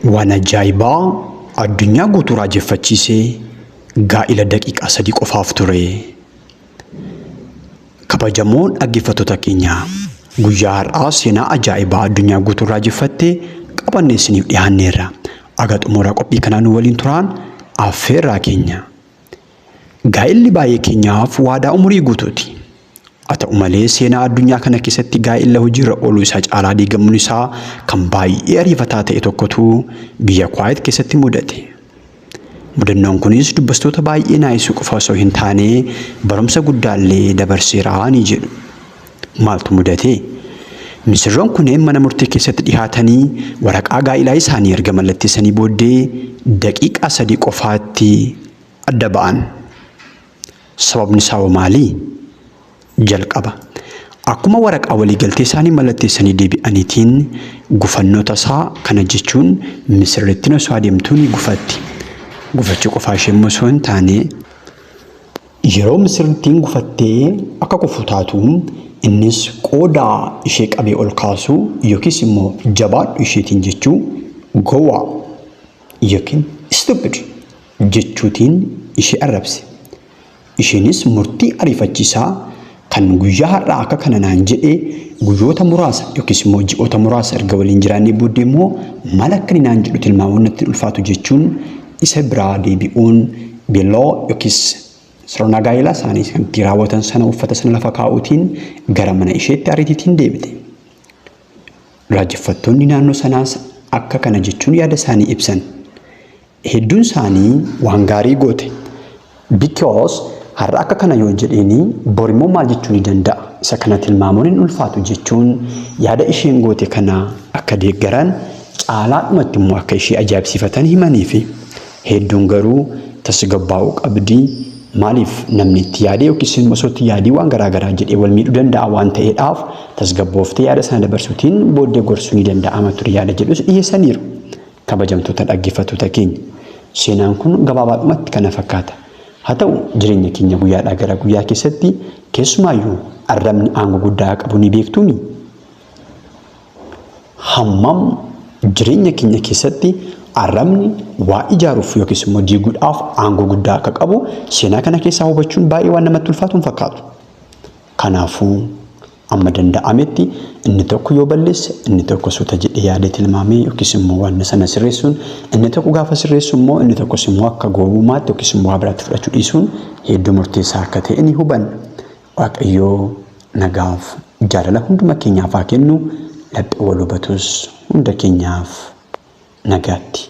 Waan ajaa'ibaa addunyaa guutuu raajeffachiise gaa'ila daqiiqaa 3 qofaaf ture. Kabajamoo dhaggeeffattoota keenya, guyyaa har'aa seenaa ajaa'ibaa addunyaa guutuu raajeffatte qabannee isiniif dhiyaanneerra. Aga xumura qophii kanaa nu waliin turaan affeerraa keenya. Gaa'illi baay'ee keenyaaf waadaa umurii guutuuti. Haa ta'u malee seenaa addunyaa kana keessatti gaa'illa hojiirra ooluu isaa caalaa diigamuun isaa kan baay'ee ariifataa ta'e tokkotu biyya Kuwaayit keessatti mudate. Mudannoon kunis dubbastoota baay'ee naayisuu qofa osoo hin taane barumsa guddaallee dabarseera ni jedhu. Maaltu mudate? Misirroon kunneen mana murtii keessatti dhihaatanii waraqaa gaa'ilaa isaanii erga mallatteessanii booddee daqiiqaa 3 qofaatti adda ba'an. Sababni isaa hoo maali? Jalqaba, akkuma waraqaa waliigaltee isaanii mallatteessanii deebi'aniitiin gufannoo tasaa kana jechuun misirrittiin osoo adeemtuu ni gufatti. Gufachuu qofaa ishee immoo osoo hin taane yeroo misirrittiin gufattee akka kufu taatu innis qooda ishee qabee ol kaasuu yookiis immoo jabaadhu isheetiin jechuu gowwaa yookiin stupid jechuutiin ishee arrabse. Isheenis murtii ariifachiisaa kan guyyaa har'aa akka kana naan jedhe guyyoota muraasa yookiis immoo ji'oota muraasa erga waliin jiraannee booddee immoo maal akka inni naan jedhu tilmaamuun natti hin ulfaatu jechuun isa biraa deebi'uun beelloo yookiis sirna gaa'elaa isaanii kan itti raawwatan sana uffata sana lafa kaa'uutiin gara mana isheetti ariitiitiin deebite. Raajeffattoonni naannoo sanaas akka kana jechuun yaada isaanii ibsan. Hedduun isaanii waan gaarii goote. Because har'a akka kana yoo jedheeni bor immoo maal jechuu ni danda'a? Isa kana tilmaamuun hin ulfaatu jechuun yaada isheen goote kana akka deeggaran caalaadhumatti immoo akka ishee ajaa'ibsiifatan himaniifi. Hedduun garuu tasgabbaa'uu qabdi. Maaliif namni itti yaadee yookiis immoo osoo itti yaadii waan garaa garaa jedhee wal miidhuu danda'a waan ta'eedhaaf tasgabbooftee yaada sana dabarsuutiin booddee gorsuu ni danda'ama ture yaada jedhus dhiyeessaniiru. Kabajamtoota dhaggeeffattoota keenya, seenaan kun gabaabaadhumatti kana fakkaata. Haa ta'u jireenya keenya guyyaadhaa gara guyyaa keessatti keessumaayyuu arrabni aangoo guddaa qabu ni beektuumi? Hammam jireenya keenya keessatti arrabni waa ijaaruuf yookiis immoo diiguudhaaf aangoo guddaa akka qabu seenaa kana keessaa hubachuun baay'ee waan namatti ulfaatu hin fakkaatu. Kanaafuu Amma danda'ametti inni tokko yoo balleesse inni tokko suuta jedhee yaadee tilmaamee yookiis immoo waan sana sirreessuun inni tokko gaafa sirreessu immoo inni tokkos immoo akka gowwummaatti yookiis immoo waa biraatti fudhachuu dhiisuun hedduu murteessaa akka ta'e ni hubanna. Waaqayyoo nagaaf jaalala hunduma keenyaaf haa kennu laphee wal hubatus hunda keenyaaf nagaatti.